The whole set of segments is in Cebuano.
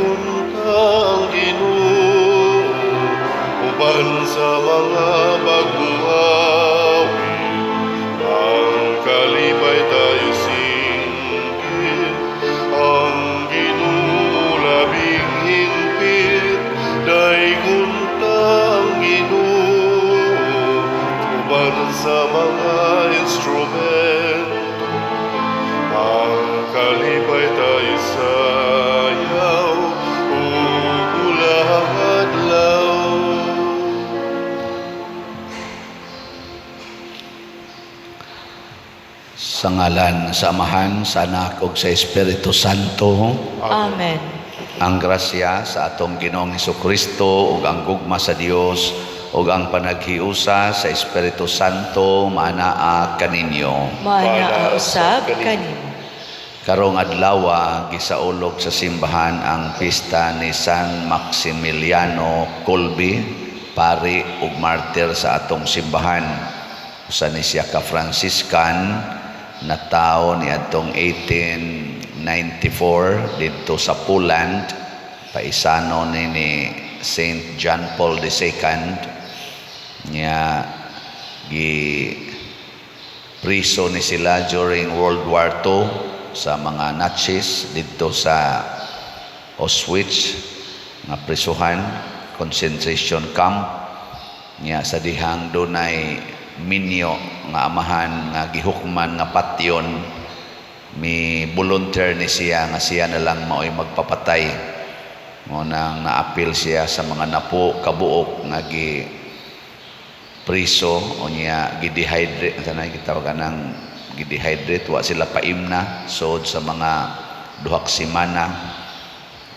Daygon ta ang Ginoo uban sa mga bag-ong awit. Ang kalipay tayo singgit, ang Ginoo labing hingpit. Daygon ta ang Ginoo uban sa mga instrumento. Ang kalipay tayo sayaw ug ulahang adlaw. Sa ngalan sa Amahan, sa Anak ug sa Espiritu Santo. Amen. Ang grasya sa atong Ginoong Hesukristo ug ang gugma sa Dios ug ang panaghiusa sa Espiritu Santo maanaa kaninyo. Maanaa usab kanimo. Karong adlaw gisaulog sa simbahan ang pista ni San Maximiliano Kolbe, pari ug martir sa atong simbahan. Usa ni siya ka Franciscan na tao niadtong 1894 didto sa Poland, paisano ni Saint John Paul II. Nya gi priso ni sila during World War II sa mga Nazis didto sa Auschwitz nga prisuhan, concentration camp. Nya sa dihang dunay minyo nga amahan nga gihukman nga patyon, mi volunteer ni siya nga siya na lang maoy magpapatay. Mo nang naapil siya sa mga napo kabuok nga gi priso o niya gi-dehydrate sa na gitawag anang gi-dehydrate, wa sila paimna sod sa mga 2 ka semana.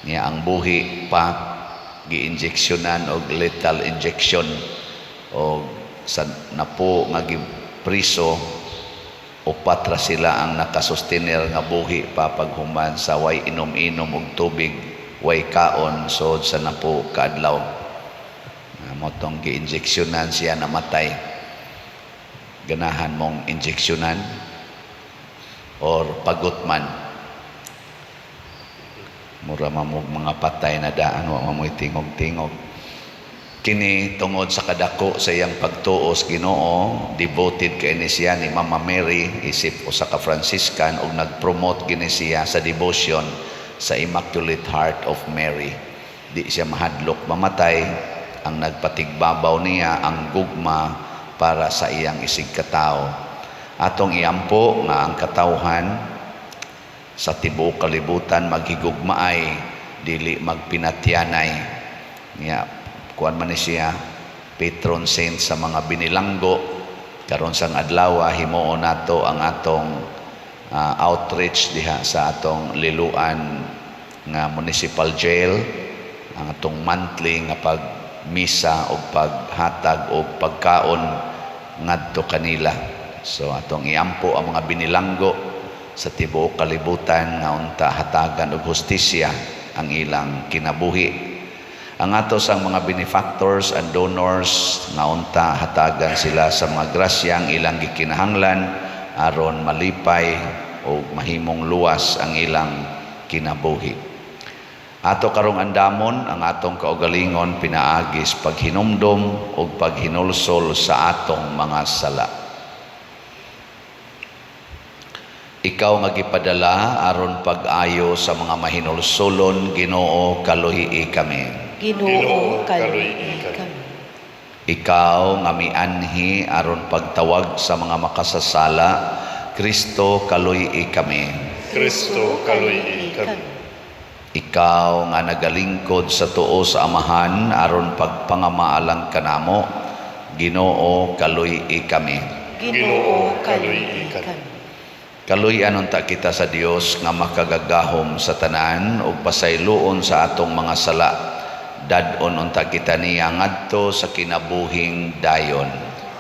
Niya ang buhi pa, gi-injeksyonan og lethal injection, og sa napo nga gipriso, upat ra sila ang nakasustener nga buhi pa paghuman sa way inom-inom og tubig, way kaon sod sa napo kaadlaw. Mao tong gi-injeksyonan siya, namatay. Ganahan mong injeksyonan or pagot man? Mura mamog mga patay na daan, wa mamoy tingog-tingog. Kini tungod sa kadako sa iyang pagtuo sa Ginoo, devoted kay ni siya ni Mama Mary isip usa ka Franciscan, ug nag-promote gini siya sa devotion sa Immaculate Heart of Mary. Di siya mahadlok mamatay. Ang nagpatigbabaw niya ang gugma para sa iyang isigkatawo. Atong iampo nga ang katawhan sa tibuok kalibutan maghigugmaay, dili magpinatyanay. Nya kuan man ni siya, patron saint sa mga binilanggo. Karon sang adlaw himuon nato ang atong outreach diha sa atong Liloan nga municipal jail, ang atong monthly nga pagmisa o paghatag og pagkaon ngadto kanila. So atong iampo ang mga binilanggo sa tibuok kalibutan nga unta hatagan og hustisya ang ilang kinabuhi. Ang ato sang mga benefactors and donors nga unta hatagan sila sa mga grasya ang ilang gikinahanglan aron malipay o mahimong luwas ang ilang kinabuhi. Ato karong andamon ang atong kaugalingon pinaagis paghinumdom ug paghinulsol sa atong mga sala. Ikaw nga gipadala aron pag-ayo sa mga mahinulsolon, Ginoo, kaluhi kami. Ginoo, kaluhi kami. Ikaw nga mianhi aron pagtawag sa mga makasasala, Kristo, kaluhi kami. Kristo, kaluhi kami. Ikaw nga nagalingkod sa tuo sa Amahan aron pagpangamaalang kanamo, Ginoo, kaluhi kami. Ginoo, kaluhi kami. Kaluy-an unta kita sa Dios nga makagagahom sa tanan ug pasayloon sa atong mga sala. Dad-on unta kita niya ngadto sa kinabuhing dayon.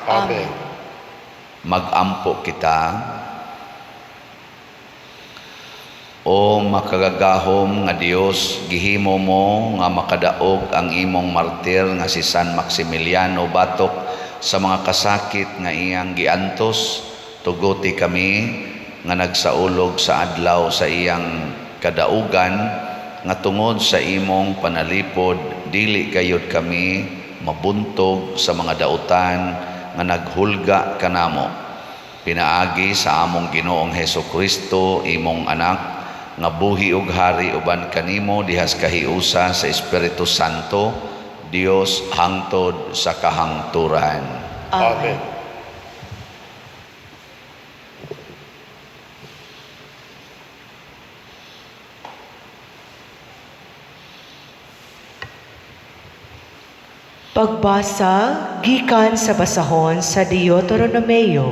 Amen. Mag-ampo kita. O makagagahom nga Dios, gihimo mo nga makadaog ang imong martir nga si San Maximiliano batok sa mga kasakit nga iyang giantos. Tuguti kami nga nagsaulog sa adlaw sa iyang kadaugan nga tungod sa imong panalipod dili gayud kami mabuntog sa mga dautan nga naghulga kanamo. Pinaagi sa among Ginoong Hesus Kristo, imong anak, nga buhi ug hari uban kanimo dihas kahiusa sa Espiritu Santo, Dios hangtod sa kahangturan. Amen. Pagbasa gikan sa basahon sa Deuteronomio.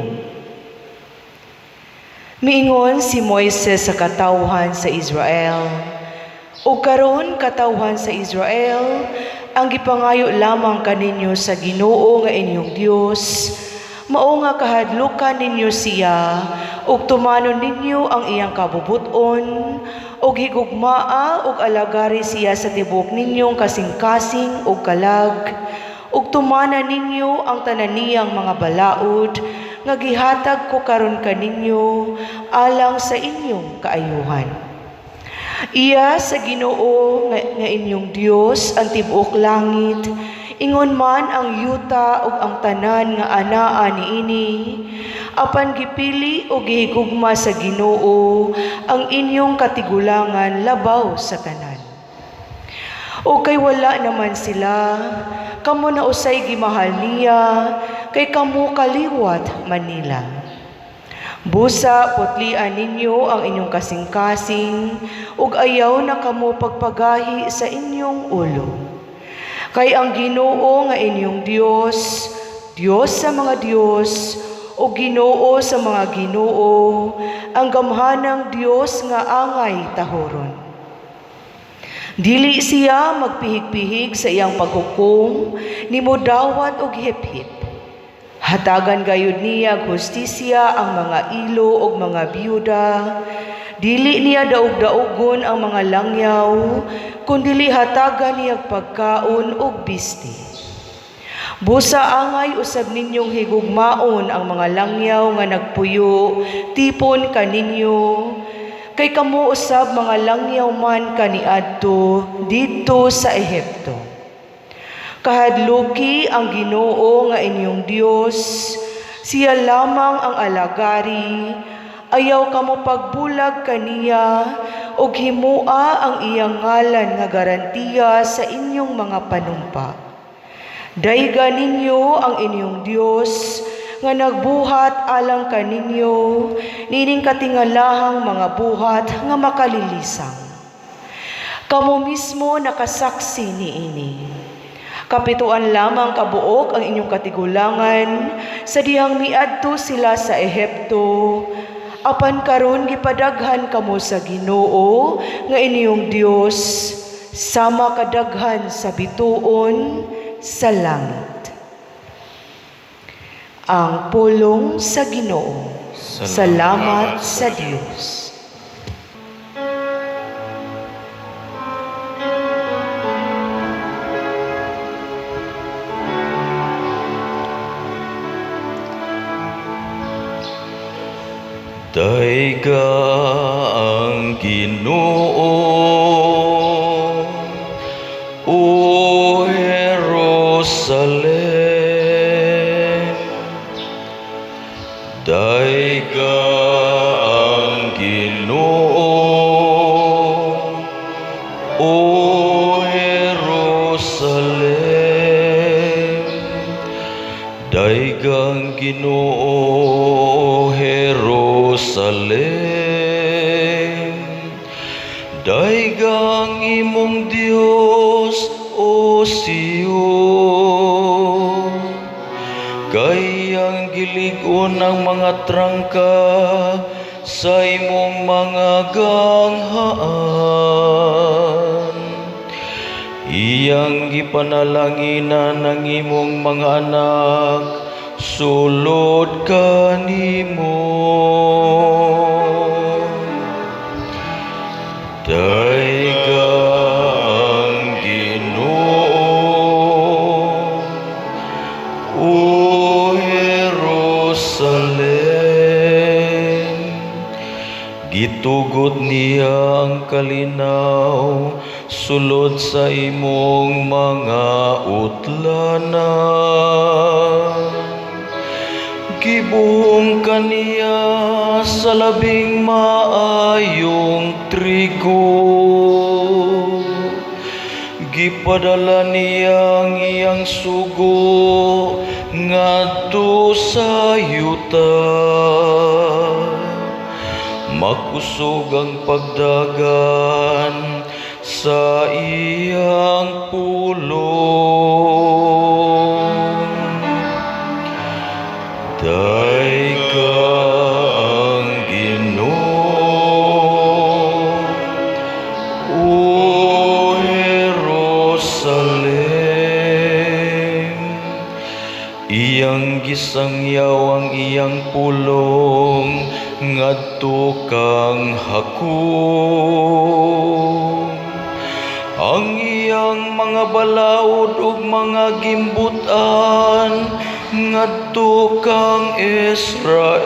Miingon si Moises sa katawhan sa Israel, "O karon katawhan sa Israel, ang gipangayo lamang kaninyo sa Ginoo nga inyong Dios, mao nga kahadlukan ninyo siya ug tumanon ninyo ang iyang kabubut-on ug higugmaa ug alagari siya sa tibuok ninyong kasing-kasing ug kalag, ug tumana ninyo ang tanan niyang mga balaod nga gihatag ko karon kaninyo alang sa inyong kaayuhan. Iya sa Ginoo nga inyong Dios ang tibuok langit, ingon man ang yuta ug ang tanan nga anaa niini. Apan gipili o gihigugma sa Ginoo ang inyong katigulangan labaw sa tanan. O kay wala naman sila, kamo na usay gimahal niya, kay kamo kaliwat Manila. Busa putlian ninyo ang inyong kasing-kasing, ug ayaw na kamo pagpagahi sa inyong ulo. Kay ang Ginoo nga inyong Dios, Dios sa mga Dios, o Ginoo sa mga Ginoo, ang gamhanang Dios nga angay tahoron. Dili siya magpihig-pihig sa iyang paghukom, nimodawat og hip-hip. Hatagan gayud niya og hustisya ang mga ilo ug mga biyuda. Dili niya daog-daogon ang mga langyaw, kundili hatagan niya pagkaon ug bisti. Busa angay usab ninyong higugmaon ang mga langyaw nga nagpuyo tipon kaninyo, kay kamo usab mga langyaw man kaniadto didto sa Ehipto. Kahadluki ang Ginoo nga inyong Dios, siya lamang ang alagari, ayaw kamo pagbulag kaniya ug himua ang iyang ngalan nga garantiya sa inyong mga panumpa. Dayga ninyo ang inyong Dios nga nagbuhat alang kaninyo nining katingalahang mga buhat nga makalilisang. Kamo mismo nakasaksi niini. Kapituan lamang kabuok ang inyong katigulangan sa dihang miadto sila sa Ehipto. Apan karon gipadaghan kamo sa Ginoo nga inyong Dios sama kadaghan sa bituon sa langit. Ang pulong sa Ginoo. Salamat sa Dios. Dayga ang Ginoo, O Jerusalem. Dayga ang Ginoo, O Jerusalem. Dayga ang Ginoo, Jerusalem. Dayga ang imong Dios, O Sion. Kay ang gilig-on ang mga trangka sa imong mga ganghaan. Iyang gipanalanginan ang imong mga anak, sulod kanimo. Dayga ang Ginoo, O Jerusalem. Gitugot niya ang kalinaw lanaw sulod sa imong mga utlanan. Gibuhong ka niya sa labing maayong trigo. Gipadala niya ang iyang sugo ngadto sa yuta. Makusog ang pagdagan sa iyang pulong. Dayga ang Ginoo, O Jerusalem. Iyang gisangyaw ang iyang pulong ngadto kang Jacob. Ang iyang mga balaod ug mga gimbut-an ngadto kang Israel.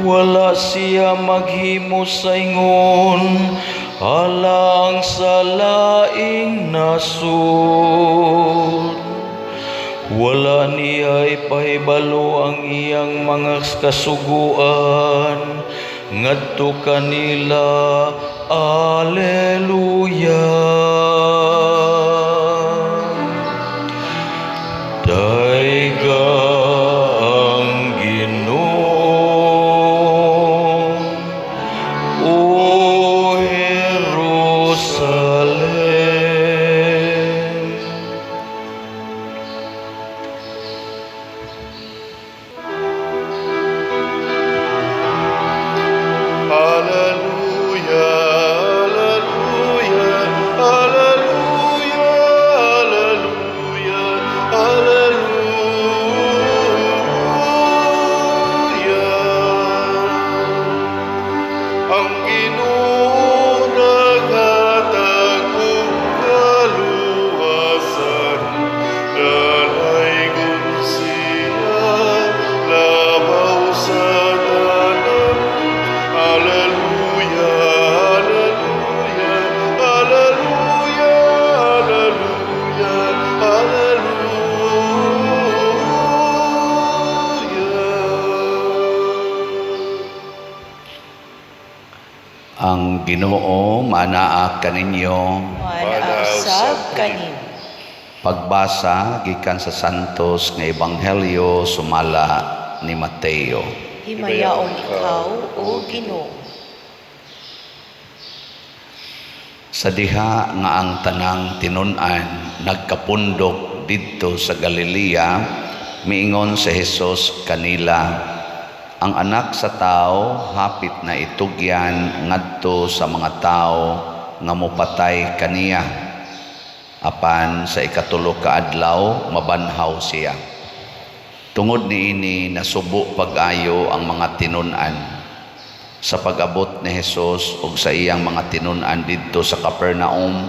Wala siya maghimo sa ingon alang sa laing nasod. Wala niya ipahibalo ang iyang mga kasuguan ngadto kanila. Alleluia. Dayga ang Ginoo, O Jerusalem. Alleluia, alleluia, alleluia, alleluia, alleluia. Ang Ginoo naghatag og kaluwasan, dalaygon siya labaw sa tanan. Alleluia, alleluia, alleluia, alleluia, alleluia. Ang Ginoo manaa kaninyo. Manaa usab kanimo. Pagbasa gikan sa Santos nga Ebanghelyo sumala ni Mateo. Himayaon ikaw, O Ginoo. Sa diha nga ang tanang tinun-an nagkapundok didto sa Galilea, miingon si Jesus kanila, ang Anak sa Tao hapit na itugyan ngadto sa mga tawo nga mopatay kaniya. Apan sa ikatulo ka adlaw mabanhaw siya. Tungod niini nasubo pag-ayo ang mga tinun-an. Sa pag-abot ni Jesus ug sa iyang mga tinun-an didto sa Capernaum,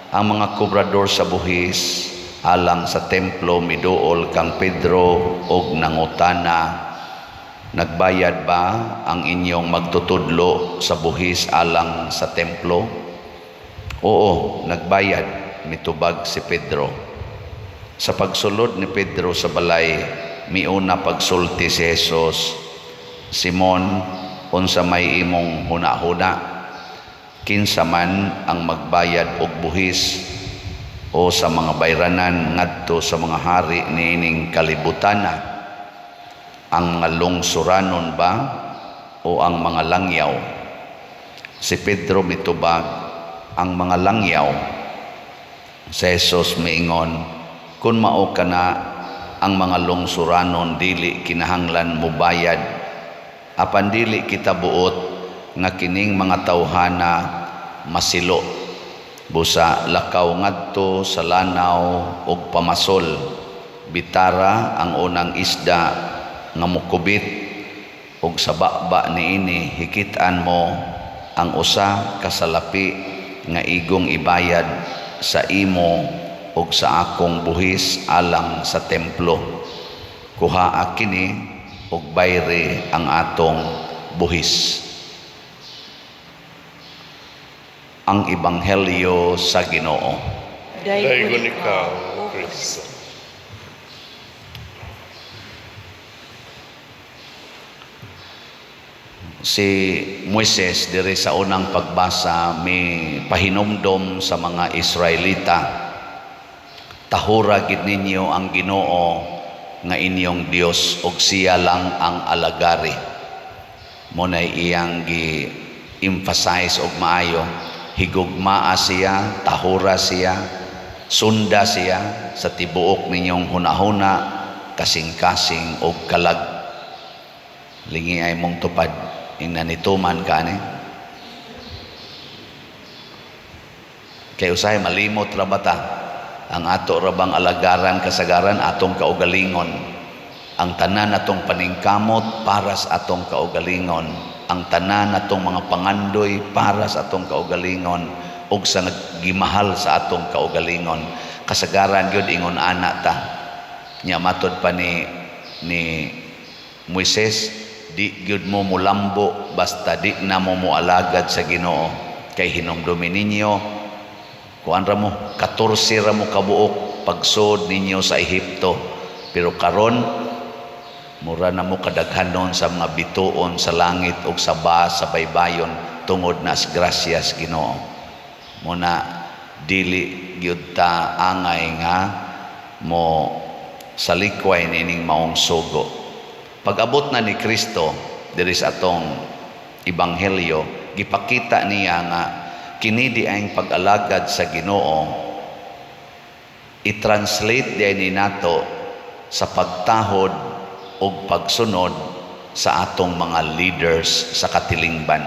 ang mga kobrador sa buhis alang sa templo miduol kang Pedro ug nangutana, nagbayad ba ang inyong magtutudlo sa buhis alang sa templo? Oo, nagbayad, mitubag si Pedro. Sa pagsulod ni Pedro sa balay, miuna pagsulti si Jesus, Simon, unsa may imong huna-huna? Kinsa man ang magbayad og buhis o sa mga bayranan ngadto sa mga hari niining kalibutana? Ang mga lungsuranon ba o ang mga langyaw? Si Pedro mitubag, ang mga langyaw. Si Jesus miingon, kun mao kana ang mga lungsuranon dili kinahanglan mobayad, apan dili kita buot nga kining mga tawhana masilo. Busa lakaw ngadto sa lanaw ug pamasol, bitara ang unang isda nga mokubit, ug sa baba niini hikit-an mo ang usa ka salapi nga igong ibayad sa imo ug sa akong buhis alang sa templo. Kuhaa kini ug bayri ang atong buhis. Ang Ebanghelyo sa Ginoo. Daygon ikaw, O Kristo. Si Moises diri sa unang pagbasa may pahinumdom sa mga Israelita. Tahura gid ninyo ang Ginoo nga inyong Dios ug siya lang ang alagari. Mo nay iyang gi-emphasize og maayo. Higugmaa siya, tahura siya, sunda siya sa tibuok ninyong hunahuna, kasing-kasing og kalag. Lingi ay mong tupad ingna nituman ka ani. Kay usahay malimot ra ba ta ang ato ra bang alagaran kasagaran atong kaugalingon. Ang tanan atong paningkamot para sa atong kaugalingon. Ang tanan atong mga pangandoy para sa atong kaugalingon ug sa gimahal sa atong kaugalingon. Kasagaran gyud ingon ana ta. Nya matod pa ni Moises, di gyud mo mulambo basta di na mo moalagad sa Ginoo. Kay hinumdumi ninyo, kuan ra mo, 14 ra mo kabuok pagsod ninyo sa Ehipto. Pero karon mura na mo kadaghanon sa mga bituon sa langit ug sa ba sa baybayon tungod na sa grasyas Ginoo. Muna dili gyud ta angay nga mo salikway nining maong sugo. Pag-abot na ni Kristo diri sa atong ebanghelyo, gipakita niya nga kini di ang pag-alagad sa Ginoo, i-translate di ni nato sa pagtahod ug pagsunod sa atong mga leaders sa katilingban,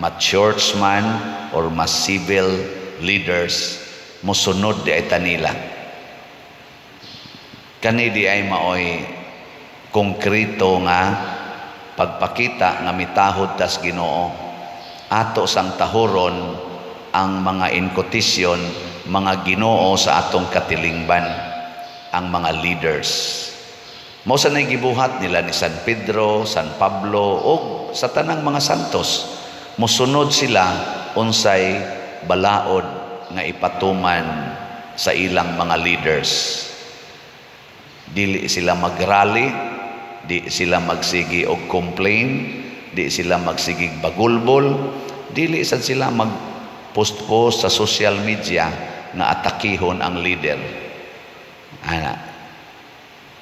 ma churchman or ma civil leaders, mosunod di ay tanila. Kani di ay maoy konkreto nga pagpakita nga mitahod tas Ginoo. Ato sang tahuron ang mga inkotisyon, mga Ginoo sa atong katilingban, ang mga leaders. Mao sa nay gibuhat nila ni San Pedro, San Pablo ug sa tanang mga santos. Mosunod sila unsay balaod nga ipatuman sa ilang mga leaders. Dili sila magrally, di sila magsigi og complain, di sila magsigig bagulbol, dili sad sila mag-post-post sa social media nga atakihon ang leader. Ana.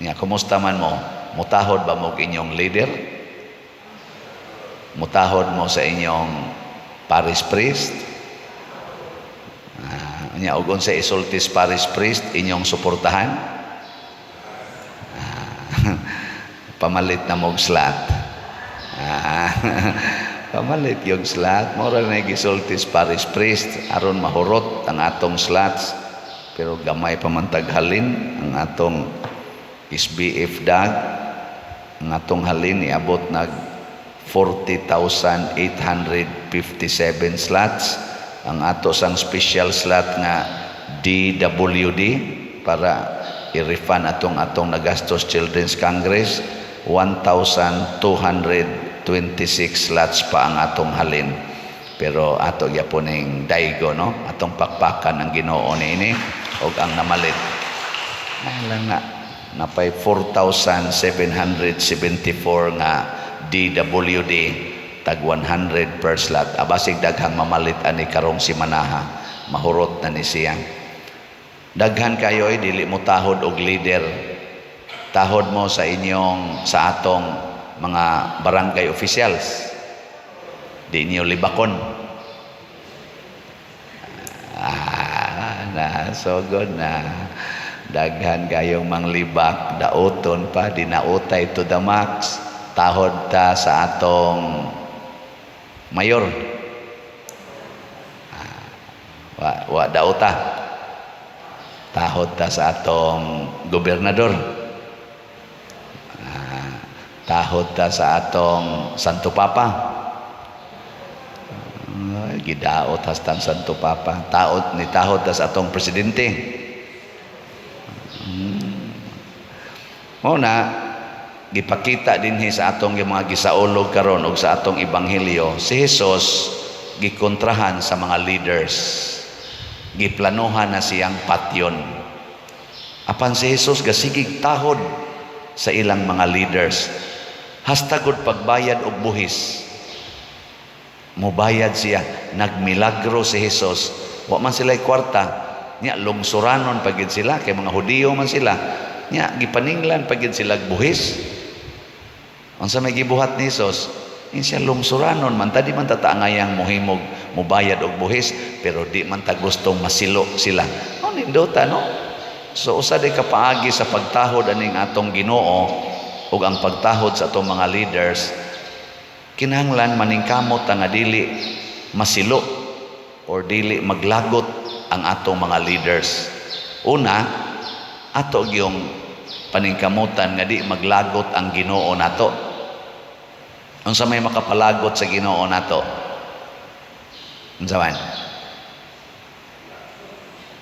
Nga, kumusta man mo? Mutahod ba mo inyong leader? Mutahod mo sa inyong parish priest? Nya, og unsa isultis parish priest inyong suportahan? Pamalit na mog slot. Pamalit yung slot. Mora na gisultis parish priest aron mahurot ang atong slots. Pero gamay pa man taghalin ang atong SBF dag. Ang atong halin iabot nag 40,857 slots. Ang ato sang special slot nga DWD para i-refund atong atong nagastos Children's Congress, 1,226 slots pa ang atong halin. Pero ato gyapon ning daigo, no? Atong pakpakan ang Ginoo niini og ang namalit. Ay lang na napay 4,774 nga DWD tag 100 per slot. Abasig daghang mamalit ani karong si Manaha, mahurot na ni siya. Daghan kayo ay dili mo tahod og leader. Tahod mo sa inyong, sa atong mga barangay officials. Di niyo libakon. Na so good na. Daghan kayong manglibak, daoton pa, dinautay to the max. Tahod ta sa atong mayor. Wa daota. Tahod ta sa atong gobernador. Tahod ta sa atong Santo Papa. Gidaot hastang Santo Papa. Taot ni tahod ta sa atong presidente. Mao na gipakita dinhi sa atong mga gisaulog karon og sa atong ebanghelyo, si Jesus gikontrahan sa mga leaders. Giplanuhan na siyang patyon. Apan si Jesus gasigig tahod sa ilang mga leaders. Hasta gud pagbayad og buhis. Mubayad siya, nagmilagro si Jesus. Wa man sila kwarta. Nya lungsuranon pa gid sila kay mga Hudiyo man sila. Nya gipaninglan pa gid sila buhis. Unsa may gibuhat ni Jesus? In siya lungsuranon man ta, di man ta taangayang mohimog mubayad og buhis, pero di man ta gustong masilo sila. Oh, nindota, no? So usa di ka paagi sa pagtahod aning atong Ginoo ug ang pagtahod sa atong mga leaders, kinahanglan maningkamot ta nga dili masilo or dili maglagot ang atong mga leaders. Una, ato gyung paningkamutan nga di maglagot ang Ginoo nato. Unsa may makapalagot sa Ginoo nato? Unsa man?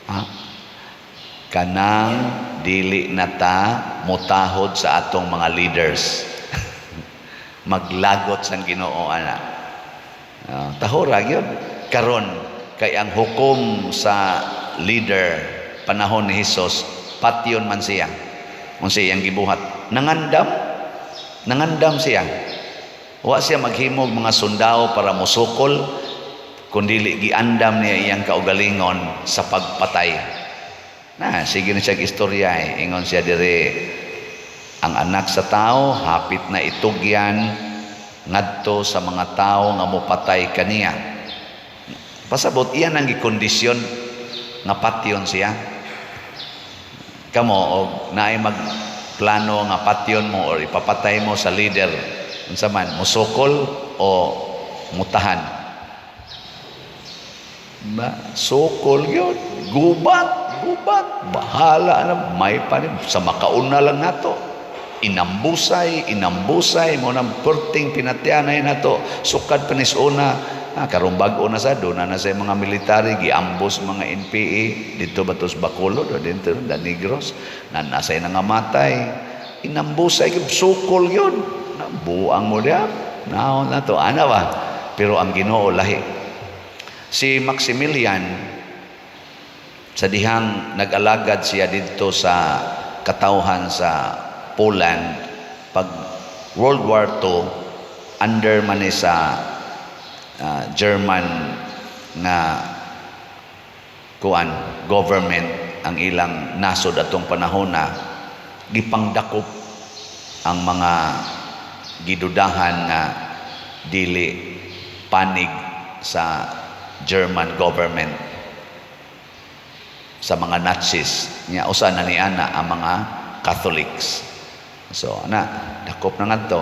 Ha? Kanang dili na ta mutahod sa atong mga leaders. Maglagot sang Ginoo ana. Tahora gyud karon kay ang hukom sa leader panahon ni Jesus, patyon man siya. Unsa iyang gibuhat? Nangandam, nangandam siya. Wa siya maghimog mga sundao para mosukol, kundili giandam niya iyang kaugalingon sa pagpatay. Na, sige na siya istorya eh. Ingon siya dire, ang Anak sa Tao hapit na itugyan ngadto sa mga tao nga mopatay kaniya. Pasabot iyan ang gikondisyon nga patyon siya. Kamo og naay magplano nga patyon mo or ipapatay mo sa leader, unsa man, musukol o mutahan? Ba, sukol yun. Gubat, gubat. Bahala na, may pa sa makauna lang nato. Inambusay, inambusay, mo nang perting pinatyanay nato. Sukad panis una, karon bag-o na sa, doon na sa mga military, giambos mga NPA, dito ba tos Bacolod, o dito, da Negros, na nasa'y nangamatay. Inambusay, sukol yun. Na, buang mo diya, naon na to, ana ba? Pero ang Ginoo lahi. Si Maximilian, sa dihang nag-alagad siya didto sa katawhan sa Poland, pag World War II, under man ni sa German nga kuan government ang ilang nasod atong panahon na gipangdakop ang mga gidudahan nga dili panig sa German government, sa mga Nazis. Nya usa na ni ana ang mga Catholics. So ana, dakop na ngadto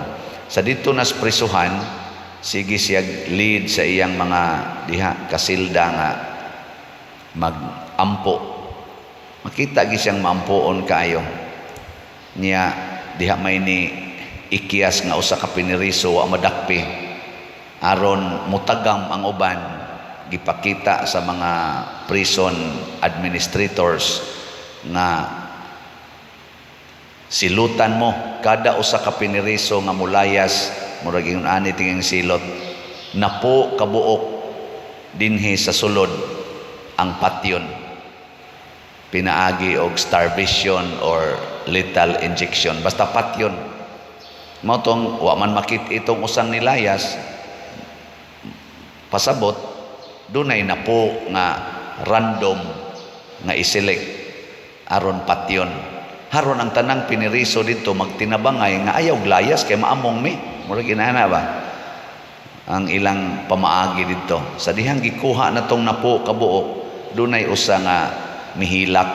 sa dito nas prisuhan. Sige siya lead sa iyang mga diha kasilda nga magampo. Makita gi siyang maampoon kaayo niya. Diha may ni ikyas nga usa ka piniriso, wa madakpi, aron mutagam ang uban. Gipakita sa mga prison administrators nga silutan mo kada usa ka piniriso nga mulayas. Murag ingon ani tinging silot, napo kabuok dinhi sa sulod ang patyon pinaagi og starvation or lethal injection, basta patyon. Mao tong wa man makit itong usang nilayas. Pasabot dunay napo nga random nga iselect aron patyon. Haron ang tanang piniriso dito magtinabangay nga ayaw layas kay maamong mi. Murag inana ba ang ilang pamaagi dito. Sa dihang gikuha na tong napo kabuok, dunay usa nga mihilak,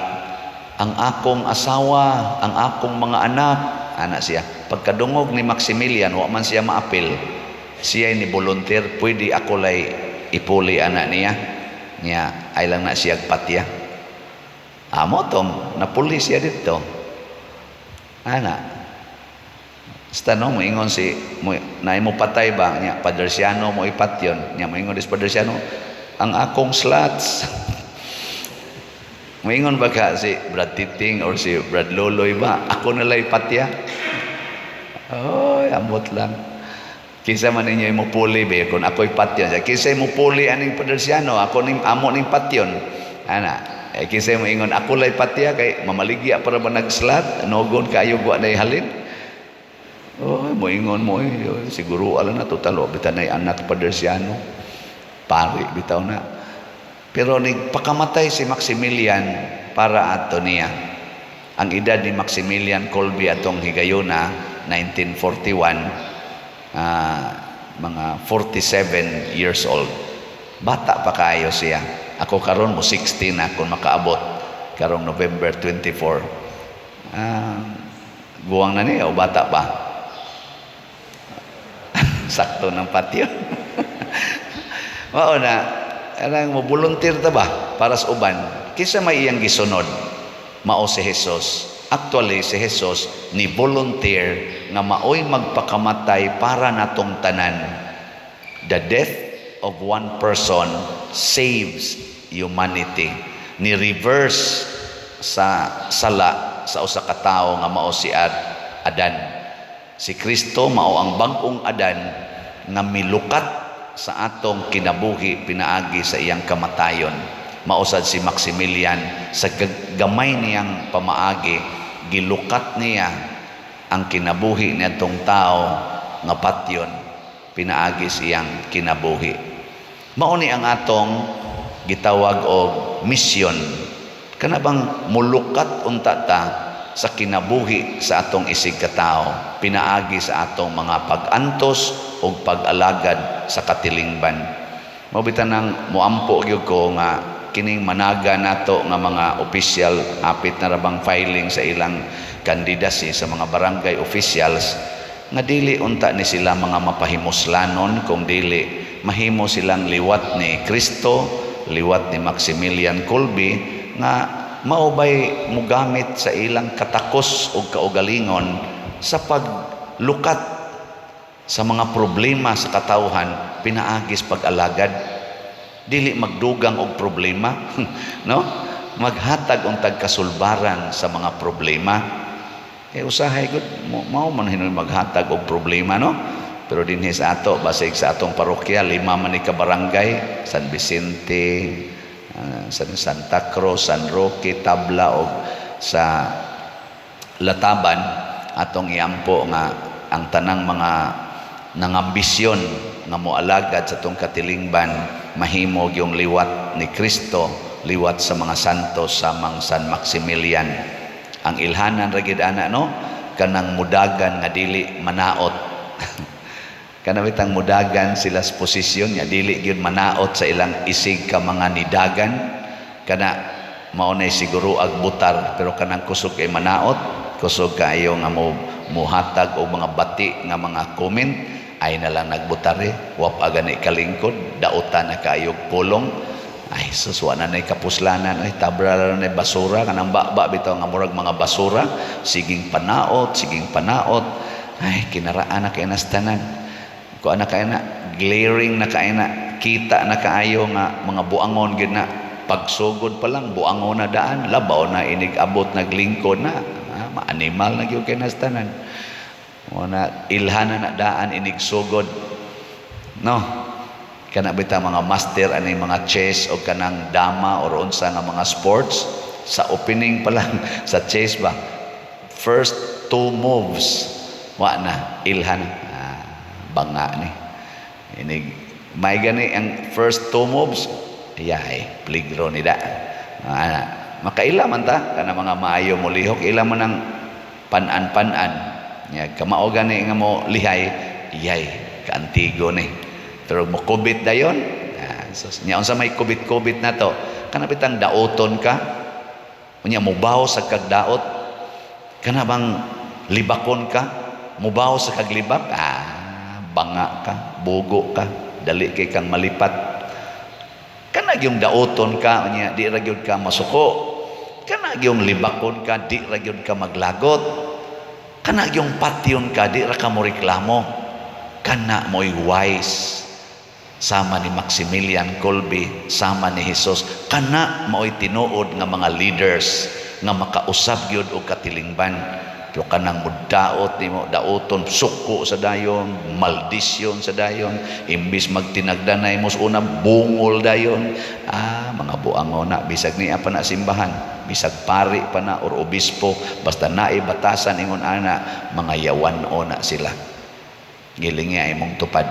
"Ang akong asawa, ang akong mga anak," ana siya. Pagkadungog ni Maximilian, wa man siya maapil. Siya ni volunteer, "Pwede ako lay ipuli," ana niya. Niya ay lang na siya patya. Amo tong napuli siya dito. Ana. Basta no, moingon si mo, naay mo patay ba niya, Padre Siano mo ipatyon niya. Moingon dis Padre Siano, "Ang akong slots." Moingon ba ka si Brad Titing or si Brad Loloy ba, "Ako na lay patya"? Oy, ambot lang. Kinsa man ninyo mo puli be kung ako'y patyon. Kinsa mo puli aning Padersiano, ako ning amo ning patyon. Ana, eh, kinsa mo ingon ako lay patya kay mamaligya para ba nagslot, nogon kaayo wa nay halin. Oh, mo ingon mo eh, siguro ala na total wa bitan nay anak Padersiano. Pari bitaw na. Pero nagpakamatay si Maximilian para ato niya. Ang edad ni Maximilian Kolbe atong higayona, 1941, mga 47 years old. Bata pa kayo siya. Ako karon mo 60 na kung makaabot karong November 24. Guwang na niya o bata pa? Sakto ng patio. Mao na, arang mo volunteer ta ba para sa uban? Kinsa may iyang gisunod? Mao si Jesus. Actually, si Jesus ni volunteer nga maoy magpakamatay para natong tanan. The death of one person saves humanity. Ni reverse sa sala sa usa ka tawo nga mao si Adan. Si Kristo mao ang bag-ong Adan nga milukat sa atong kinabuhi pinaagi sa iyang kamatayon. Mao sad si Maximilian, sa gamay niyang pamaagi, gilukat niya ang kinabuhi niadtong tao nga patyon pinaagi sa iyang kinabuhi. Mao ni ang atong gitawag og mission. Kana bang mulukat unta ta sa kinabuhi sa atong isig katao pinaagi sa atong mga pag-antos ug pag-alagad sa katilingban. Mao bitan nang muampo gyud ko nga kining managa nato nga mga official, apit na ra bang filing sa ilang candidacy sa mga barangay officials, nga dili unta ni sila mga mapahimuslanon, kung dili mahimo silang liwat ni Kristo, liwat ni Maximilian Kolbe, nga mao bay mugamit sa ilang katakos ug kaugalingon sa paglukat sa mga problema sa katawhan pinaagis pag-alagad. Dili magdugang og problema, no, maghatag untag kasulbaran sa mga problema. Eh, usahay gud mao man hinuon maghatag og problema, no? Pero dinhi sa ato, basig sa atong parokya, lima man ni ka barangay: San Vicente, San Santa Cruz, San Roque, Tabla og sa Lataban. Atong iampo nga ang tanang mga nangambisyon nga moalagad sa atong katilingban mahimo yung liwat ni Kristo, liwat sa mga santo samang San Maximilian. Ang ilhanan ra gid ana, no, kanang mudagan nga dili manaot. Kana bitang mudagan sila sa posisyon nga dili gyud manaot sa ilang isig ka mga nidagan. Kana mao nay siguro ag butar, pero kanang kusog kay manaot, kusog kaayo nga mo muhatag og mga bati nga mga comment, ay na lang nagbutar eh. Wa pa gani kalingkod, dautan na kaayog pulong. Ay sus, wa na nay kapuslanan ay tabra na nay basura. Kanang ba bitaw nga murag mga basura, siging panaot, siging panaot. Ay, kinaraan na kay nastanan ko ana kay na glaring na kay na kita na kaayo nga mga buangon gid na. Pagsugod pa lang, buangon na daan, labaw na inig abot naglingkod na, maanimal na gyud kay nastanan mo na. Ilhanan na daan inig sugod, no? Kana bitaw mga master ani mga chess o kanang dama or unsa nga mga sports, sa opening pa lang sa chess ba, first two moves, wa na, ilhan, banga ni inig may gani ang first two moves, yay, peligro ni da. Makaila man ta kana mga maayo mo lihok, ila man ang pan-an-pan-an nya kamao gani nga mo lihay, yay, kaantigo ni. Pero mo kubit dayon, so, nya unsa may kubit-kubit na to? Kana bitang daoton ka, unya mubaw sa kagdaot. Kana bang libakon ka, mubaw sa kaglibak, banga ka, bugo ka, dali kay kang malipat. Kana gyung daoton ka, unya di ra gyud ka masuko. Kana gyung libakon ka, di ra gyud ka maglagot. Kana gyung patyon ka, di ra ka mo reklamo. Kana mo'y wise sama ni Maximilian Kolbe, sama ni Jesus. Kana mao'y tinuod nga mga leaders nga makausab gyud og katilingban. Pero kanang mudaot nimo, daoton, suko sa dayon, maldisyon sa dayon, imbis magtinagdanay mo sa una, bungol dayon. Ah, mga buangon na, bisag niya pa na simbahan, bisag pari pa na or obispo, basta naay batasan ingon ana, mga yawan-o na sila. Giling niya imong tupad.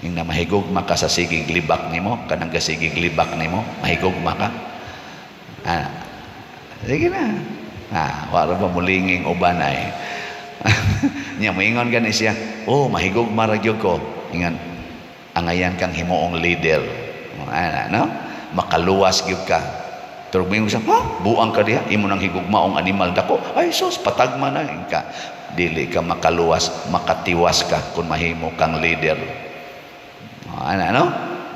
Yung na mahigugma ka sa sigig libak nimo, kanang gasigig libak nimo, mahigugma ka. Ah, sige na. Ah, wala ba mulinging uban ay. Nya moingon gani siya, "Oh, mahigugma ra gyud ko." Ingon, angayan kang himuong leader. Ana, no? Makaluwas gyud ka. Pero moingon siya, "Ha? Buang ka diha, imo nang higugmaong animal dako." Ay sus, patagma na ka. Dili ka makaluwas, makatiwas ka kung mahimo kang leader. Ana, no?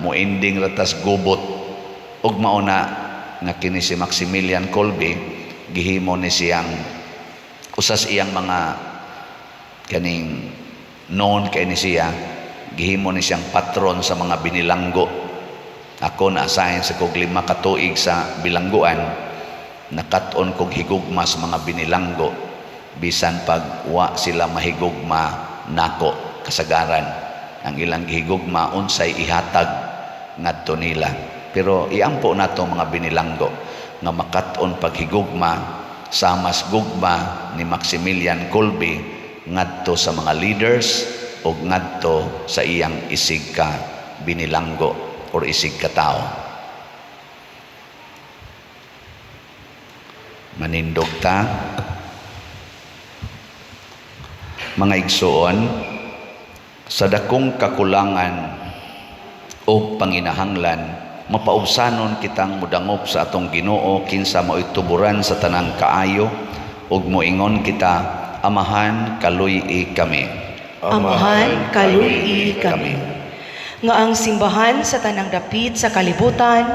Mo ending ratas gubot. Ug mao na nga kini si Maximilian Kolbe, gihimo ni siyang usas iyang mga kaning known kay ni siya, gihimo ni siyang patron sa mga binilanggo. Ako na assign sa kog 5 ka tuig sa bilangguan, nakat-on kog higugma sa mga binilanggo bisan pag wa sila mahigugma nako. Kasagaran ang ilang gihigugma unsay ihatag ngadto nila, pero iampo nato mga binilanggo nga makat-on paghigugma sa mas gugma ni Maximilian Kolbe ngadto sa mga leaders o ngadto sa iyang isig ka binilanggo or isig ka tao. Manindog ta. Mga igsuon, sa dakong kakulangan o panginahanglan, mapaubsanon kitang mudangop sa atong Ginoo, kinsa mao'y tuburan sa tanang kaayo, ug moingon kita, Amahan, kaluy-i kami. Amahan, kaluy-i kami. Nga ang simbahan sa tanang dapit sa kalibutan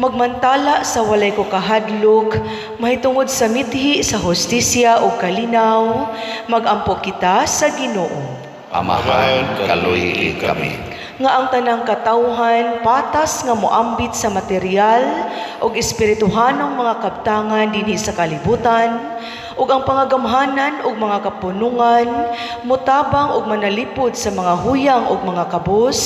magmantala sa walay ko kahadlok mahitungod sa mithi sa hustisya ug kalinaw, magampo kita sa Ginoo. Amahan, kaluy-i kami. Nga ang tanang katawhan patas nga moambit sa material ug espirituhanong mga kabtangan dinhi sa kalibutan, ug ang pangagamhanan ug mga kapunungan motabang ug manalipod sa mga huyang ug mga kabus,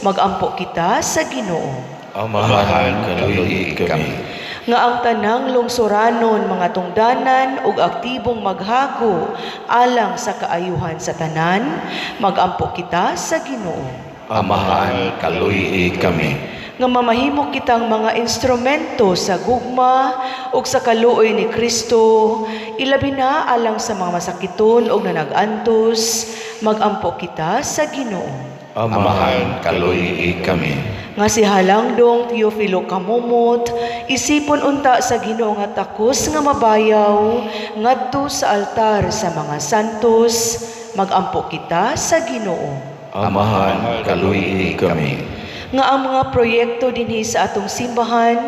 magampo kita sa Ginoo. Amahan, kaluy-i kami. Nga ang tanang lungsuranon mga tungdanan ug aktibong maghago alang sa kaayuhan sa tanan, magampo kita sa Ginoo. Amahan, kaluy-i kami. Nga mamahimo kitang mga instrumento sa gugma ug sa kaluoy ni Kristo, ilabi na alang sa mga masakiton ug nanag-antos, magampo kita sa Ginoo. Amahan, kaluy-i kami. Nga si Halangdong Teofilo Camomot isipon unta sa Ginoo nga takos nga mabayaw ngadto sa altar sa mga santos, magampo kita sa Ginoo. Amahan, kaluy-i kami. Nga ang mga proyekto dinhi sa atong simbahan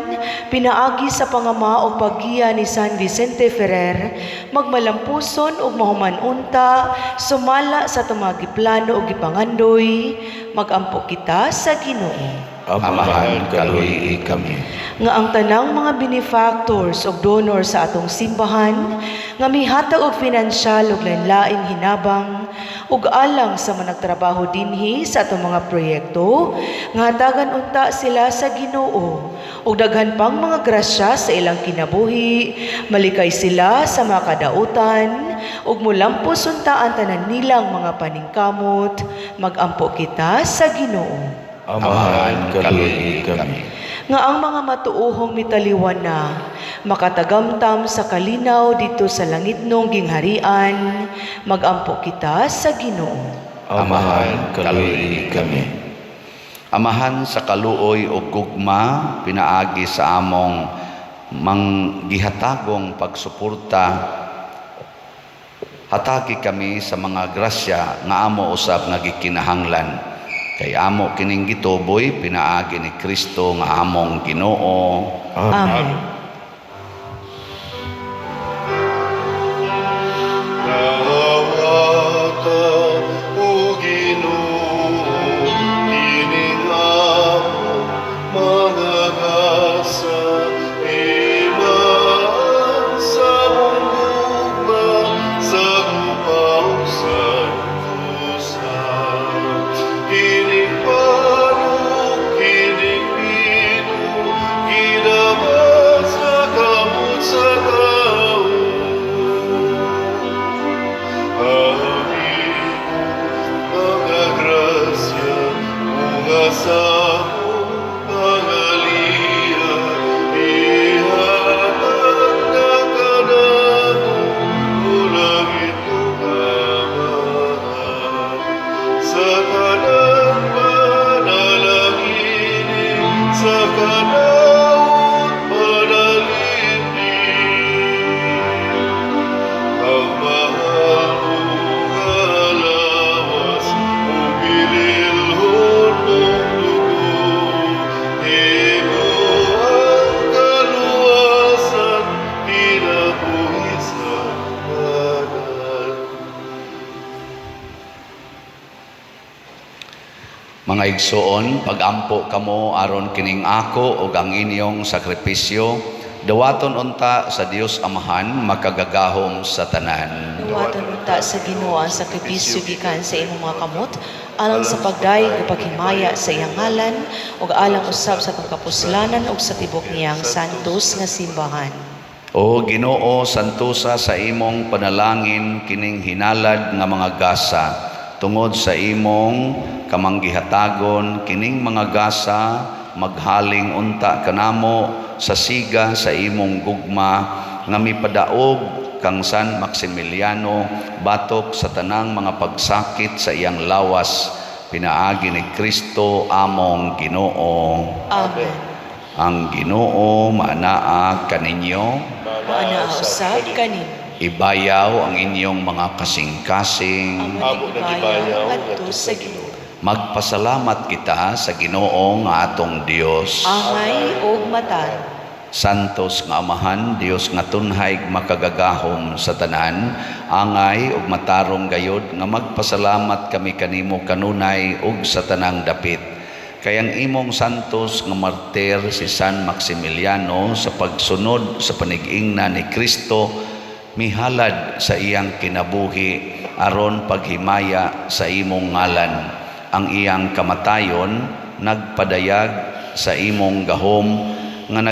pinaagi sa pangama o paggiya ni San Vicente Ferrer magmalampuson ug mahuman unta sumala sa atong mga giplano ug gipangandoy, magampo kita sa Ginoo. Amahan, kaluy-i kami. Nga ang tanang mga benefactors ug donor sa atong simbahan nga mihatag og pinansyal ug lain-laing hinabang ug alang sa mga nagtrabaho dinhi sa atong mga proyekto, nga hatagan unta sila sa Ginoo ug daghan pang mga grasya sa ilang kinabuhi, malikay sila sa mga kadautan ug mulampos unta ang tanan nilang mga paningkamot, magampo kita sa Ginoo. Amahan, kaluy-i kami. Nga ang mga matuohong mitaliwan na makatagamtam sa kalinaw dito sa langitnong gingharian, magampo kita sa Ginoo. Amahan, kaluy-i kami. Amahan sa kaluoy o gugma, pinaagi sa among manggihatagong pagsuporta, hatagi kami sa mga grasya nga amo usab nga gikinahanglan. Kay amo kining gituboy pinaagi ni Kristo nga among Ginoo. Amen. Nawata, O Ginoo, kining among mga gasa, imaan sa among gugma. Pinakadaot panalipin ang mahal mo nga lawas ug bililhon mong dugo. Imo ang kaluwasan, kinabuhi sa tanan. Mga igsoon, pagampo kamo aron kining ako ug ang inyong sakripisyo, dawaton unta sa Dios Amahan makagagahom sa tanan. Duwaton unta sa Ginoo ang sakripisyo gikan sa imong mga kamot alang sa pagdayeg ug paghimaya sa iyang ngalan ug alang usab sa atong kapuslanan ug sa tibok niyang santos nga simbahan. O Ginoo, santosa sa imong panalangin kining hinalad nga mga gasa tungod sa imong kamanggihatagon kining mga gasa maghaling unta kanamo sa siga sa imong gugma nga mipadaog kang San Maximiliano batok sa tanang mga pagsakit sa iyang lawas pinaagi ni Kristo among Ginoo. Amen. Ang Ginoo maanaa kaninyo. Maanaa usab kanimo. Ibayaw ang inyong mga kasing-kasing. Amo na gibayaw ngadto sa Ginoo. Magpasalamat kita sa Ginoo nga atong Dios. Angay ug matarong. Santos nga Amahan, Dios nga tunhay makagagahom sa tanan, angay ug matarong gayod nga magpasalamat kami kanimo kanunay ug sa tanang dapit. Kay ang imong santos nga martir si San Maximiliano sa pagsunod sa panigingna ni Kristo mihalad sa iyang kinabuhi aron paghimaya sa imong ngalan. Ang iyang kamatayon nagpadayag sa imong gahom nga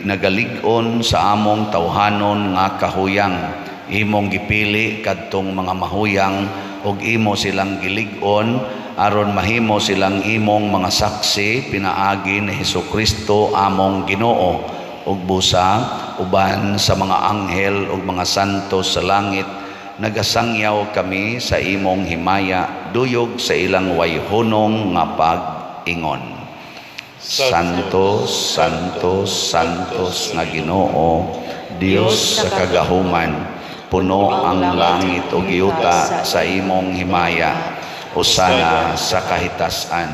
nagalig-on sa among tawhanon nga kahuyang. Imong gipili kadtong mga mahuyang ug imo silang gilig-on aron mahimo silang imong mga saksi pinaagi ni Hesukristo among Ginoo. Ug busa uban sa mga anghel ug mga santo sa langit nagasangyaw kami sa imong himaya duyog sa ilang wayhunong nga pag-ingon. Santo, Santo, Santos nga Ginoo, Dios sa kagahuman, puno ang langit ug yuta sa imong himaya. Usana sa kahitasan.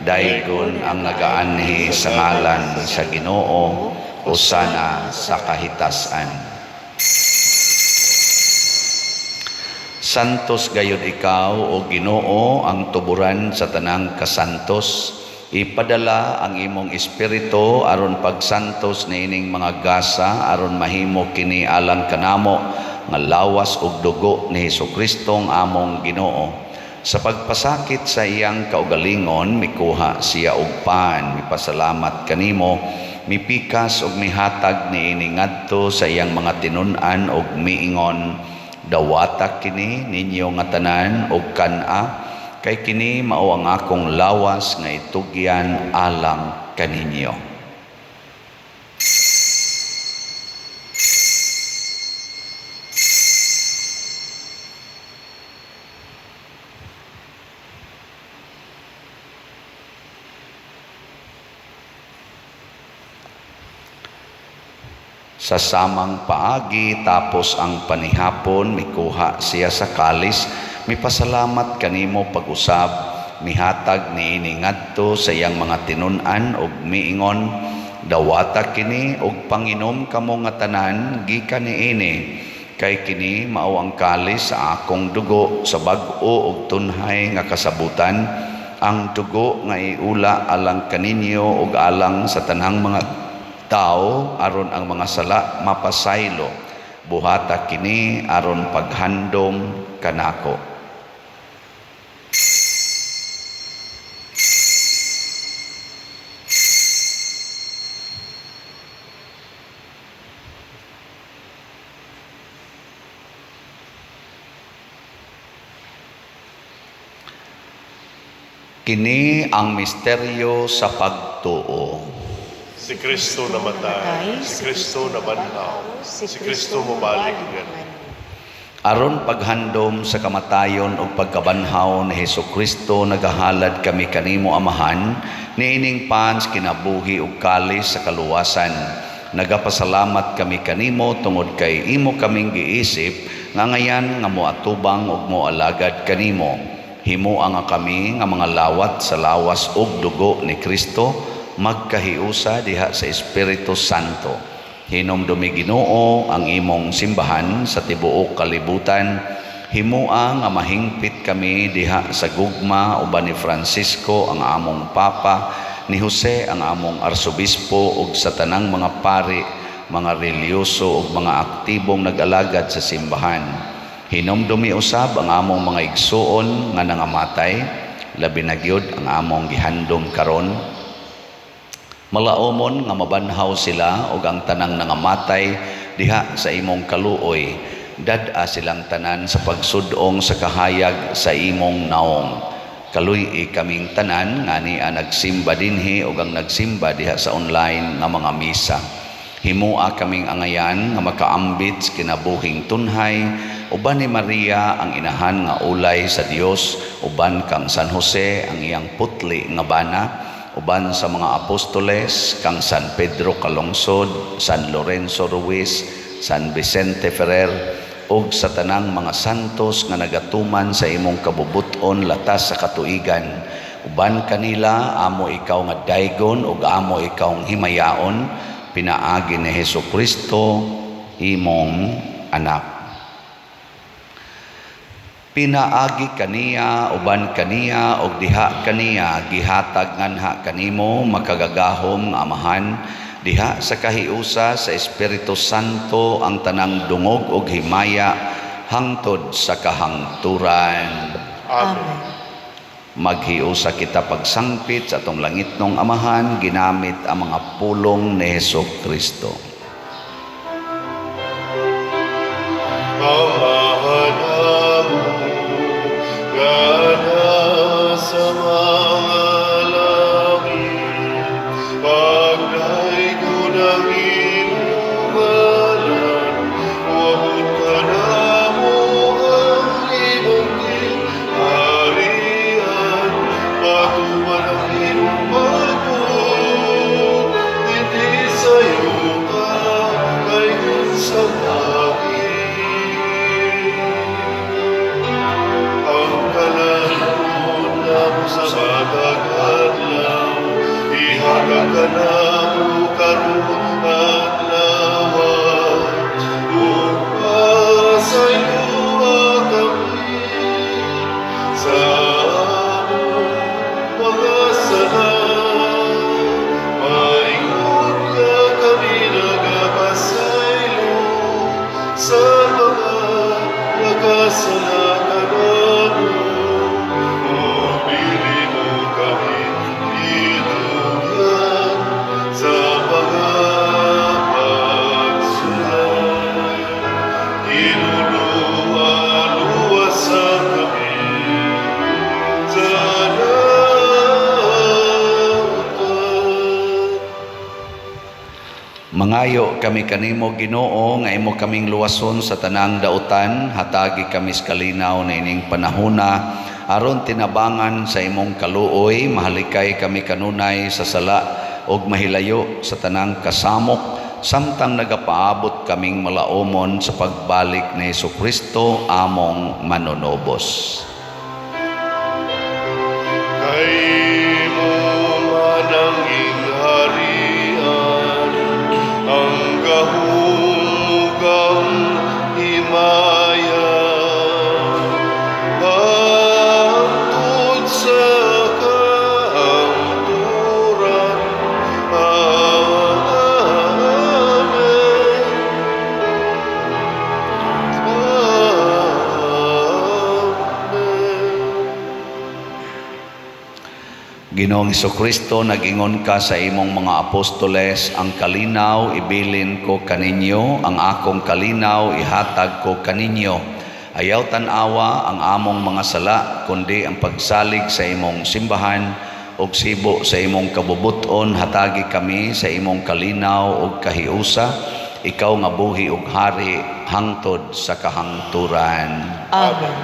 Daygon ang nagaanhi sa ngalan sa Ginoo, usana sa kahitasan. Santos gayud ikaw o Ginoo ang tuburan sa tanang kasantos. Ipadala ang imong espiritu aron pagsantos niining mga gasa aron mahimo kini alang kanamo nga lawas ug dugo ni Hesukristo ang among Ginoo. Sa pagpasakit sa iyang kaugalingon mikuha siya og pan, mipasalamat kanimo, mipikas ug mihatag niini ngadto sa iyang mga tinun-an ug miingon, dawata kini ninyo nga tanan og kan-a, kay kini mao ang akong lawas nga itugyan alang kaninyo. Sa samang paagi tapos ang panihapon mikuha siya sa kalis, mipasalamat kanimo pag-usab, mihatag niini ngadto sa iyang mga tinun-an ug miingon, dawata kini ug panginom kamo nga tanan gikan niini, kay kini mao ang kalis sa akong dugo sa bag-o ug tunhay nga kasabutan, ang dugo nga iula alang kaninyo ug alang sa tanang mga tao aron ang mga sala mapasaylo. Buhata kini aron paghandom kanako. Kini ang misteryo sa pagtuo. Si Kristo namatay, si Kristo nabanhaw, si Kristo mobalik nga. Aron paghandom sa kamatayon ug pagkabanhaw ni Hesus Kristo, nagahalad kami kanimo, Amahan, niining pan sa kinabuhi ug kalis sa kaluwasan. Nagapasalamat kami kanimo tungod kay imo kaming giisip nga angayan nga moatubang ug moalagad kanimo. Himoa nga kami nga mga lawat sa lawas ug dugo ni Kristo magkahiusa diha sa Espiritu Santo. Hinumdumi, Ginoo, ang imong simbahan sa tibuok kalibutan. Himoa nga mahingpit kami diha sa gugma uban ni Francisco ang among Papa, ni Jose ang among Arsobispo ug sa tanang mga pari, mga relihiyoso ug mga aktibong nag-alagad sa simbahan. Hinumdumi usab ang among mga igsuon nga nangamatay, labi na gyud ang among gihandom karon. Malaumon nga mabanhaw sila ug ang tanang nangamatay diha sa imong kaluoy. Dad-a silang tanan sa pagsud-ong sa kahayag sa imong naong. Kaluy-i kaming tanan nga ania nagsimba dinhi ug ang nagsimba diha sa online nga mga misa. Himoa kaming angayan nga makaambit sa kinabuhing tunhay uban ni Maria ang inahan nga ulay sa Dios, uban kang San Jose ang iyang putli nga bana, uban sa mga apostoles, kang San Pedro Calungsod, San Lorenzo Ruiz, San Vicente Ferrer ug sa tanang mga santos nga nagatuman sa imong kabubut-on latas sa katuigan. Uban kanila amo ikaw nga daygon ug amo ikaw himayaon pinaagi ni Hesus Kristo, imong anak. Pinaagi kaniya, uban kaniya ug diha kaniya, gihatag nganha kanimo, makagagahom nga Amahan, diha sa kahiusa sa Espiritu Santo, ang tanang dungog ug himaya hangtod sa kahangturan. Amen. Maghiusa kita pagsangpit sa atong langitnong Amahan ginamit ang mga pulong ni Hesus Kristo. Amahan namo nga nasa mga langit, pagdaygon ang imong ngalan, moabot kanamo ang imong gingharian, matuman ang imong pagbuot, dinhi sa yuta, kay sa langit. Ang kalan-on namo sa matag adlaw, ihatag kanamo karong adlaw, ug pasayloa kami sa among mga sala, maingon nga kami nagapasaylo sa mga nakasala kanamo. Ug dili mo kami itugyan sa mga pagsulay. Hinuluan luwasa kami sa dautan. Mangayo kami kanimo, Ginoo, nga imo kaming luwason sa tanang dautan. Hatagi kami sa kalinaw niining panahona aron tinabangan sa imong kaluoy mahalikay kami kanunay sa sala ug mahilayo sa tanang kasamok samtang nagapaabot kaming malaumon sa pagbalik ni Hesus Kristo among manunubos. Kay imo man ang gingharian, ang gahom ug ang himaya, hangtod sa kahangturan. Amen. Amen. Ginoong Kristo, nag-ingon ka sa imong mga apostoles, "Ang kalinaw ibilin ko kaninyo, ang akong kalinaw ihatag ko kaninyo." Ayaw tan-awa ang among mga sala, kundi ang pagsalig sa imong simbahan ug sibo sa imong kabubuton, hatagi kami sa imong kalinaw ug kahiusa. Ikaw nga buhi ug hari hangtod sa kahangturan. Amen.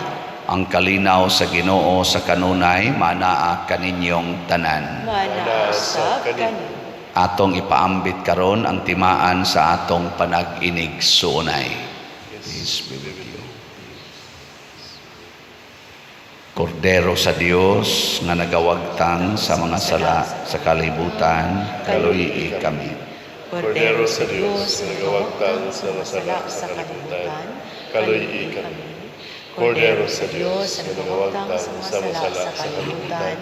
Ang kalinaw sa Ginoo sa kanunay manaa kaninyong tanan. Manaa sab kanimo. Atong ipaambit karon ang timaan sa atong panag-inig suunay. Peace be with you. Kordero sa Dios nga nagawagtang sa mga sala sa kalibutan, kaluyi kami. Kordero sa Dios nga nagawagtang sa mga sala sa kalibutan, kaluyi kami. Kordero sa Dios nga nagawagtang sa mga sala sa kalibutan,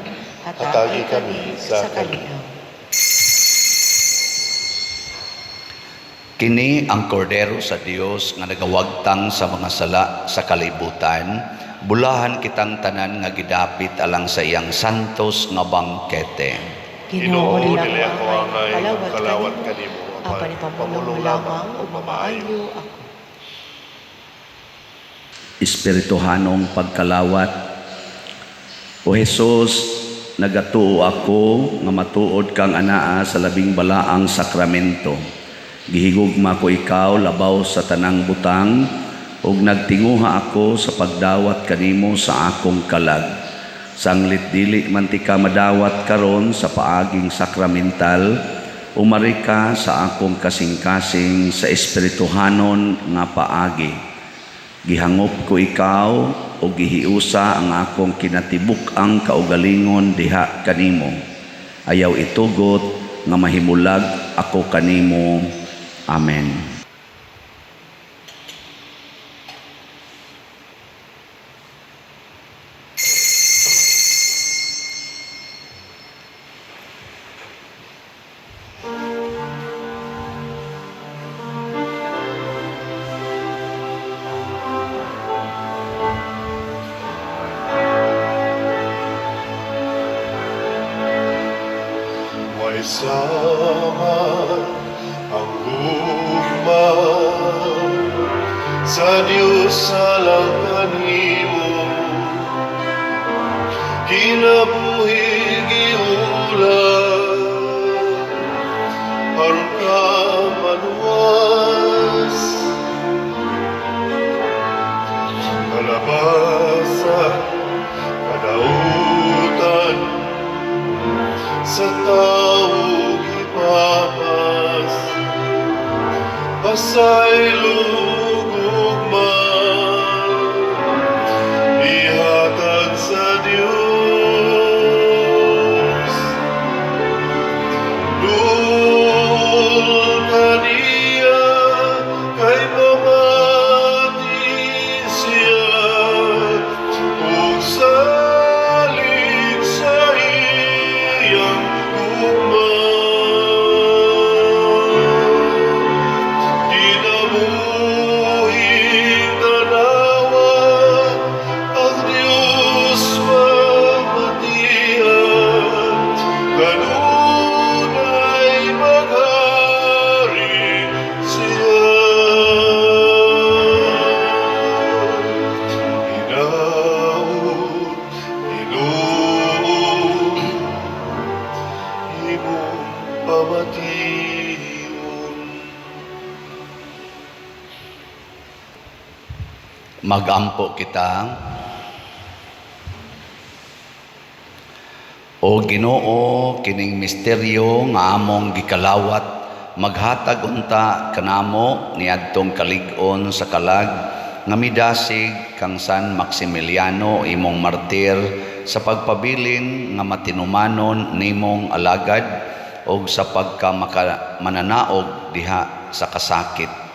hatagi kami sa kalinaw. Kini ang kordero sa Dios nga nagawagtang sa mga sala sa kalibutan, bulahan kitang tanan nga gidapit alang sa iyang santos nga bangkete. Ginoo, dili dili ako ako angay kalawat kalawat kanimo, kanimo, apan ipamulong lamang ug mamaayo ako. Espirituhanong pagkalawat. O Hesus, nagatuo ako nga matuod kang anaa sa labing balaang sakramento. Gihigugma ko ikaw labaw sa tanang butang ug nagtinguha ako sa pagdawat kanimo sa akong kalag. Sanglit dili man tika madawat karon sa paaging sakramental, umari ka sa akong kasing-kasing sa espirituhanon nga paagi. Gihangop ko ikaw o gihiusa ang akong kinatibuk-ang kaugalingon diha kanimo. Ayaw itugot nga mahimulag ako kanimo. Amen. May sama ang gugma sa Diyos alang kanimo, kinabuhi giulat aron ka maluwas, kalabasan kadautan sa tao gipapas, pasaylo gugma ihatag sa Dios. Duol kaniya kay mamati siya ug salig sa iyang gugma. Kinabuhing tanawa ang Diyos mamatian, kanunay maghari siya. Hinaut, Ginoo, imong pamation. Magampo kita. O Ginoo, kining misteryo nga among gikalawat maghatag unta kanamo niadtong kalig-on sa kalag nga midasig kang San Maximiliano imong martir sa pagpabilin nga matinumanon nimong alagad og sa pagka mananaog diha sa kasakit.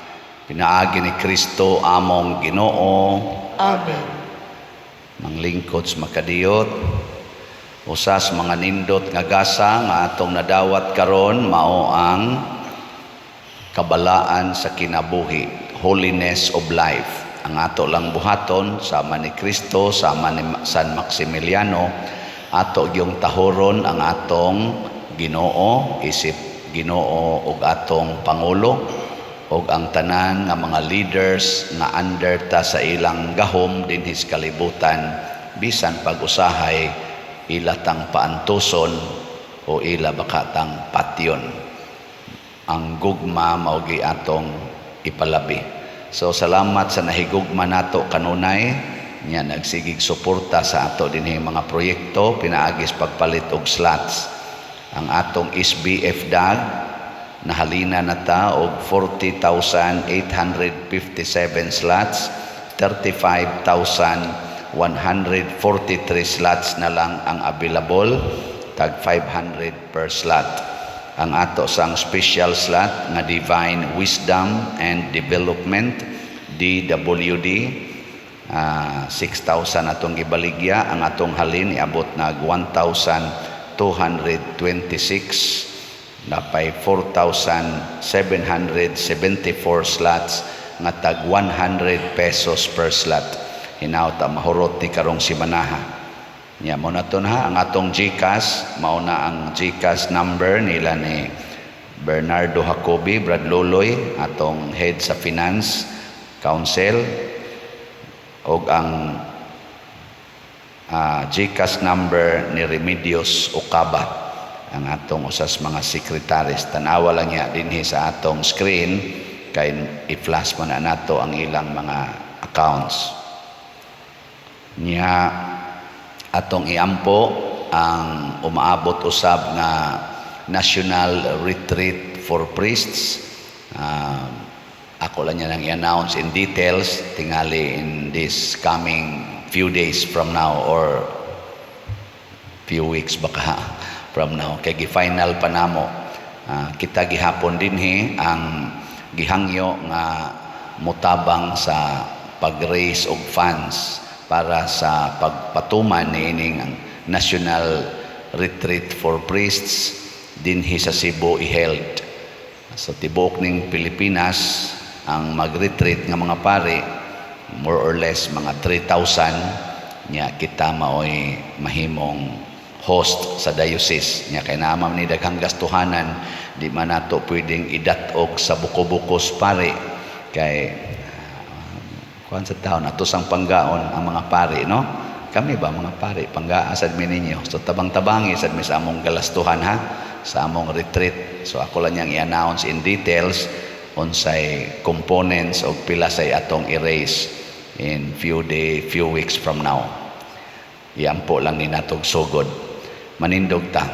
Pinaagi ni Kristo among Ginoo. Amen. Manglingkod sa makadiyot, usas mga nindot nga gasa nga atong nadawat karon mao ang kabalaan sa kinabuhi, holiness of life. Ang ato lang buhaton sama ni Kristo, sama ni San Maximiliano, ato gyung tahoron ang atong Ginoo isip Ginoo ug atong pangulo ug ang tanan nga mga leaders nga under ta sa ilang gahom dinhi sa kalibutan, bisan pag-usahay ila tang paantuson o ila baka tang patyon. Ang gugma mao gyud atong ipalabi. So salamat sa nahigugma nato kanunay nya nagsigig suporta sa ato dinhi mga proyekto pinaagis pagpalit og slots. Ang atong SBF DAG, nahalina na ta og 40,857 slots, 35,143 slots na lang ang available, tag 500 per slot. Ang ato sang special slot nga Divine Wisdom and Development, DWD, 6,000 atong gibaligya. Ang atong halin iabot nag 1,226, napay 4,774 slots nga tag 100 pesos per slot. Hinaot mahurot ni karong simanaha. Nya mo na to na ang atong GCash, mao na ang GCash number nila ni Bernardo Jacobi, Brad Loloy, atong head sa Finance Council, og ang GCash number ni Remedios Ocaba, ang atong usas mga secretaries. Tanawa lang niya dinhi sa atong screen kay i-flash mo na nato ang ilang mga accounts. Nya atong iampo ang umaabot usab nga National Retreat for Priests. Ako lang niya nang i-announce in details tingali in this coming few days from now or few weeks baka from now kay gi-final pa namo. Kita gihapon dinhi ang gihangyo nga mutabang sa pag-raise og funds para sa pagpatuman niining ang National Retreat for Priests dinhi sa Cebu i-held. So tibuok ning Pilipinas ang mag-retreat nga mga pari, more or less mga 3,000. Nya kita maoy mahimong host sa diocese. Nya kay naa man ni daghang gastuhanan, di man nato pwedeng idat-og sa buko-bukos pari kay kuan sa taon ato sang panggaon ang mga pari, no? Kami ba mga pari, panggaa sad mi ninyo. So tabang-tabangi sad mi sa among galastuhan ha, sa among retreat. So ako lang niyang i-announce in details unsay components og pila say atong i-raise in few day few weeks from now. Iampo lang ni natog sugod. Manindog ta.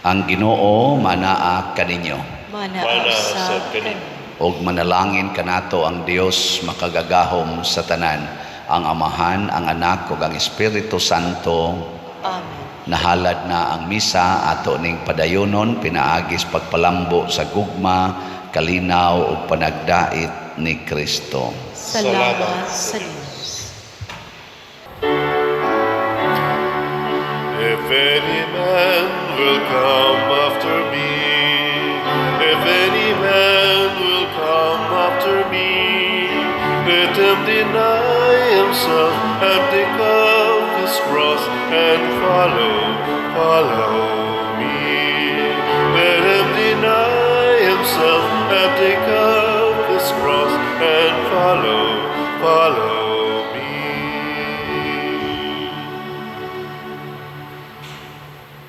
Ang Ginoo manaa kaninyo. Mana Mana usab usab kaninyo. Og manalangin kanato ang Dios makagagahom sa tanan, ang Amahan, ang Anak ug ang Espiritu Santo. Amen. Nahalad na ang misa, ato ning padayonon pinaagis pagpalambo sa gugma, kalinaw ug panagdait ni Kristo. Salamat sa Dios. If any man will come after me, if any man will come after me, let him deny himself and take up his cross and follow, follow me. Let him deny himself and take